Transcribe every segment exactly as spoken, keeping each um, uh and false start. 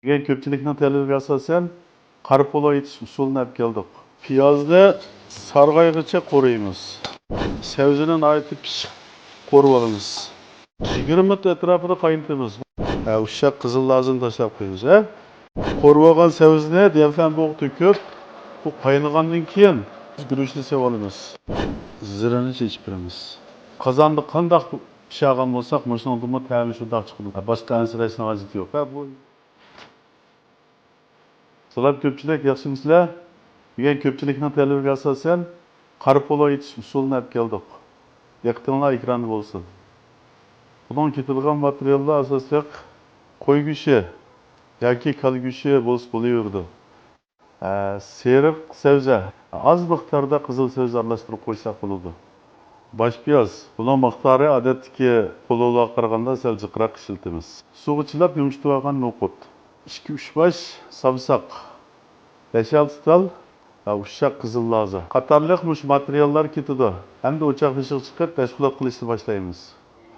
بۈگۈن كۆپچىلىكنىڭ تەلىپىگە ئاساسەن، قارا پولۇ ئېتىش ئۇسۇلىنى ئەپ كەلدۇق. پىيازنى سارغايغىچە قورۇيمىز. سەۋزىنى ناھايىتى پىششىق قورۇۋالىمىز. يىگىرمە مىنۇت ئەتراپىدا قاينىتىمىز. ھە، ئۇششاق قىزىل لازىنى تاشلاپ قويىمىز، ھە. قورۇۋالغان سەۋزىنى دىيەنفەن بوغۇپ تۆكۈپ، بۇ قاينىغاندىن كېيىن بىز گۈرۈچنى سېلىۋالىمىز. زىرىنى چېچىپ بېرىمىز. قازاندا قانداق پىشۇرغان بولساق، مۇشۇنىڭدىنمۇ تەمى شۇنداق چىقىدۇ. باشقا ئەنسىرەشنىڭ ھاجىتى يوق. ھە، بۇ سالام كۆپچىلىك، ياخشىمۇسىلەر؟ بۈگۈن كۆپچىلىكنىڭ تەلىپىگە ئاساسەن، قارا پولۇ ئېتىش ئۇسۇلىنى ئەپ كەلدۇق. دىققىتىڭلار ئېكراندا بولسۇن. بۇنىڭ كېتىدىغان ماتېرىياللار ئاساسلىق قوي گۆشى ياكى كالا گۆشى بولسا بولۇۋېرىدۇ. ھە، سېرىق سەۋزە، ئاز مىقداردا قىزىل سەۋزە ئارىلاشتۇرۇپ قويساق بولىدۇ. باش پىياز، بۇنىڭ مىقدارى ئادەتتىكى پولۇلارغا قارىغاندا سەل جىقراق ئىشلىتىمىز. سۇغا چىلاپ يۇمشىتىۋالغان نوقۇت، ئىككى-ئۈچ باش سامساق، بەش-ئالتە تال، ھە، ئۇششاق قىزىل لازا قاتارلىق مۇشۇ ماتېرىياللار كېتىدۇ. ئەمدى ئوچاق بېشىغا چىقىپ مەشغۇلات قىلىشنى باشلايمىز.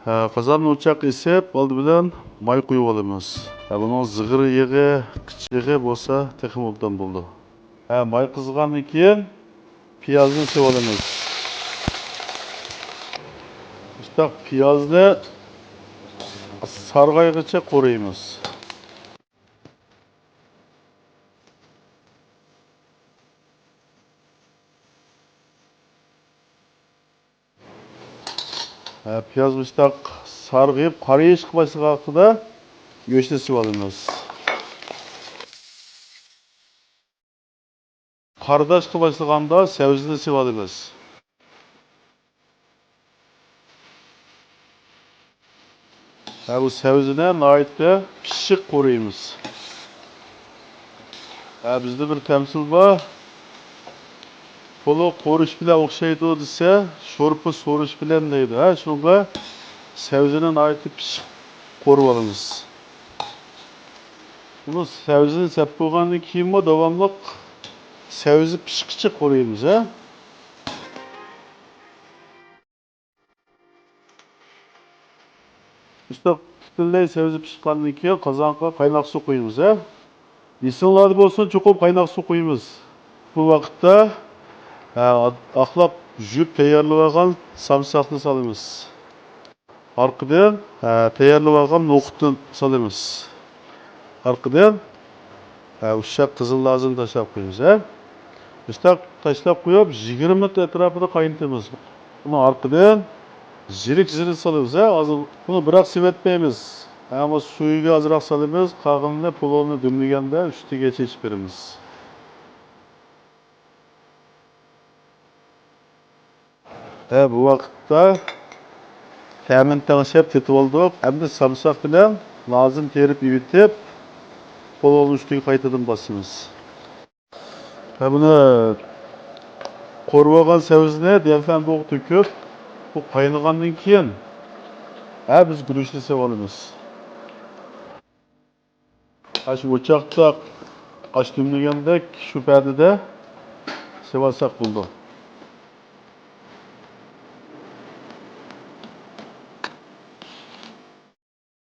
ھە، قازاننى ئوچاققا ئېسىپ، ئالدى بىلەن ماي قۇيۇۋالىمىز. ھە، بۇنىڭ زىغىر يېغى، قىچ يېغى بولسا تېخىمۇ ئوبدان بولىدۇ. ھە، ماي قىزىغاندىن كېيىن پىيازنى سېلىۋالىمىز. مۇشۇنداق پىيازنى سارغايغىچە قورۇيمىز. ھە، پىياز مۇشتاق سارغىيىپ، قارىيىشقا باشلىغان ۋاقتىدا گۆشنى سېلىۋالىمىز. قارىداشقا باشلىغاندا سەۋزىنى سېلىۋالىمىز. ھە، بۇ سەۋزىنى ناھايىتى پىششىق قورۇيمىز. ھە، بىزدە بىر تەمسىل بار. پولۇ قورۇش بىلەن ئوخشايدۇ دېسە، شورپا سورۇش بىلەن دەيدۇ. ھە، شۇنىڭغا سەۋزىنى ناھايىتى پىششىق قورۇۋالىمىز. بۇنى سەۋزىنى سەپ بولغاندىن كېيىنمۇ داۋاملىق سەۋزى پىشقىچە قورۇيمىز، ھە. مۇشۇنداق پۈتۈنلەي سەۋزى پىشقاندىن كېيىن قازانغا قايناق سۇ قۇيىمىز، ھە. ئېسىڭلاردا بولسۇن، چوقۇم قايناق سۇ قۇيىمىز. بۇ ۋاقىتتا، ھە، ئاقلاپ يۇيۇپ تەييارلىۋالغان سامساقنى سالىمىز. ئارقىدىن، ھە، تەييارلىۋالغان نوقۇتنى سالىمىز. ئارقىدىن، ھە، ئۇششاق قىزىل لازىنى تاشلاپ قويىمىز، ھە. مۇشۇنداق تاشلاپ قويۇپ، يىگىرمە مىنۇت ئەتراپىدا قاينىتىمىز. ئۇنىڭ ئارقىدىن زىرىك-زىرىك سالىمىز، ھە. ھازىر بۇنى بىراق سېۋەتمەيمىز. ئەمما سۈيىگە ئازراق سالىمىز، قالغىنىنى پولۇنى دۈملىگەندە ئۈستىگە چېچىپ بېرىمىز. ھە، بۇ ۋاقىتتا تەمىنى تەڭشەپ تېتىۋالدۇق. ئەمدى سامساق بىلەن لازىنى تېرىپ ئېۋىتىپ، پولۇنىڭ ئۈستىگە قايتىدىن باسىمىز. ھە، بۇنى قورۇۋالغان سەۋزىنى دىيەنفەن بوغۇپ تۆكۈپ، بۇ قاينىغاندىن كېيىن، ھە، بىز گۈرۈچنى سېلىۋالىمىز. ئاشۇ ئوچاقتا ئاش دۈملىگەندەك شۇ پەدىدە سېلىۋالساق بولىدۇ.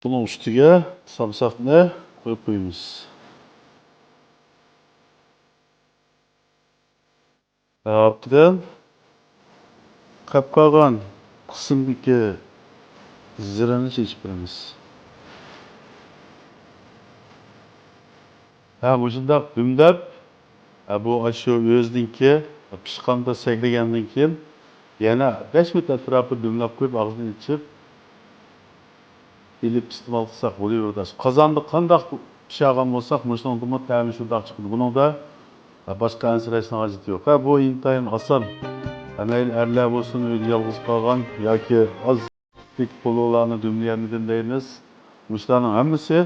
بۇنىڭ ئۈستىگە سامساقنى قويۇپ قويىمىز. ئارقىدىن قاپقالغان قىسىمدىكى زىرىنى چېچىپ بېرىمىز. ھە، مۇشۇنداق دۈملەپ، ھە، بۇ ئاشۇ ئۆزىنىڭكى پىشقاندا سەگلىگەندىن كېيىن يەنە بەش مىنۇت ئەتراپىدا دۈملەپ قويۇپ، ئاغزىنى ئېچىپ، ئېلىپ ئىستېمال قىلساق بولۇۋېرىدۇ. قازاندا قانداق پىشۇرغان بولساق، مۇشۇنىڭدىمۇ تەمى شۇنداق چىقىدۇ. بۇنىڭدا باشقا ئەنسىرەشنىڭ ھاجىتى يوق. ھە، بۇ ئىنتايىن ئاسان. ھە، مەيلى ئەرلەر بولسۇن، ئۆيدە يالغۇز قالغان ياكى ئاز پولۇلارنى دۈملىيەلمىدىم دەيمىز. مۇشۇلارنىڭ ھەممىسى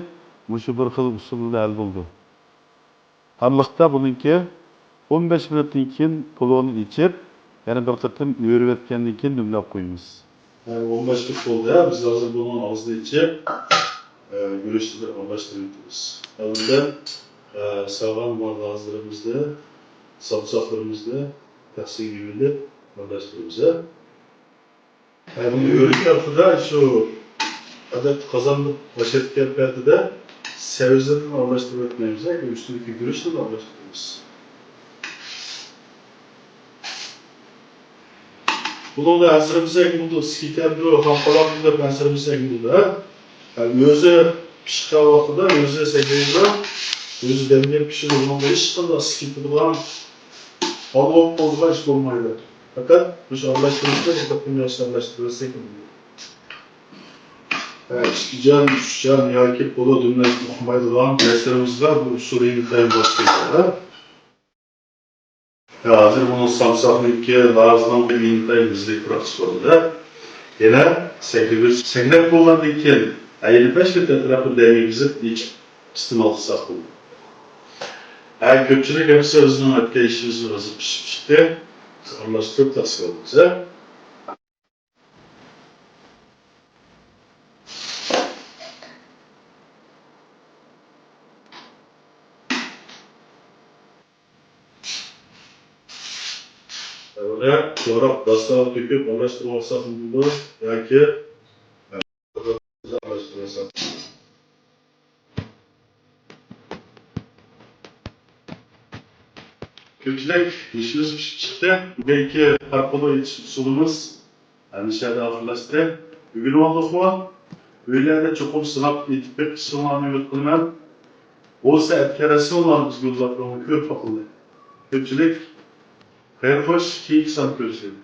مۇشۇ بىر خىل ئۇسۇل بىلەن ھەل بولىدۇ. ھارلىقتا بۇنىڭكى ئون بەش مىنۇتتىن كېيىن پولۇنى ئېچىپ، يەنە بىر قېتىم ئۆرۈۋەتكەندىن كېيىن دۈملەپ قويىمىز. ھە، ئون بەش مىنۇت بولدى. ھە، بىز ھازىر بۇنىڭ ئاغزىنى ئېچىپ، ئە، گۈرۈچنى بىر ئارىلاشتۇرۇۋېتىمىز. ئەمدى، ئە، سالغان مارغازلىرىمىزنى، سامساقلىرىمىزنى تەخسىگە يۇيۇۋېلىپ ئارىلاشتۇرىمىز، ھە. ھە، بۇنى ئۆرۈش ۋاقتىدا شۇ ئادەتتە قازاندا باشلايدىغان پەدىدە سەۋزىنى ئارىلاشتۇرۇپ ئۆتمەيمىز، ئۈستىدىكى گۈرۈچنى ئارىلاشتۇرىمىز. بۇنىڭدا ھەزرىمىز ئەگمىدۇ، سكىتەمدۇ، خامقالامدۇ دەپ ھەزرىمىز ئەگمىدۇ، ھە؟ ھە، ئۆزى پىشقان ۋاقتىدا، ئۆزى سەگرەيدۇ، ئۆزى دەملەپ پىشىدۇ، بۇنىڭدا ھېچقانداق سكىتىدىغان، پالۋاپ بولىدىغان ئىش بولمايدۇ. پەقەت مۇشۇ ئارىلاشتۇرۇشتا دىققەتنى ياخشى ئارىلاشتۇرۇۋەتسەك بولىدۇ. ھە، ئىككى جان، ئۈچ جان ياكى پولۇ دۈملەشنى ئۇقمايدىغان ياشلىرىمىزغا بۇ ئۇسۇل ئىنتايىن ماس كېلىدۇ. ھە، ھازىر بۇنىڭ سامساقنىڭكى، لازنىڭكى ئىنتايىن مىزلىك پۇراقچىسى بولىدۇ. يەنە سەكرىگۈچ سەكرەپ بولغاندىن كېيىن، ئەينى بەش مىنۇت ئەتراپىدا دەم يېگۈزۈپ، ئېچىپ ئىستېمال قىلساق بولىدۇ. ھە، كۆپچىلىك ھەممىسى ئۆزىنىڭ ئۆتكەن ئىشىمىزنى ھازىر پىشىپ چىقتى. ئارىلاشتۇرۇپ تەقسىم قىلىمىز، ھە. بۇنى دوراپ داستىخانغا تۆكۈپ ئارىلاشتۇرۇۋالساق بولىدۇ ياكى ئارىلاشتۇرۇۋالساق. كۆپچىلىك، ئىشىمىز پىشىپ چىقتى. بۈگۈنكى پالۋا ئېتىش ئۇسۇلىمىز ھەممە شەھەردە ئاخىرلاشتى. ئۆگىنىۋالدۇقمۇ؟ ئۆيلەردە چوقۇم سىناپ ئېتىپ بېقىشىڭلارنى ئۈمىد قىلىمەن. بولسا ئەتكەن رەسىملارنى بىزگە يوللاپ بېرىڭلار، كۆرۈپ باقىلى. كۆپچىلىك، خەير خوش، كېيىنكى سان كۆرۈشەيلى.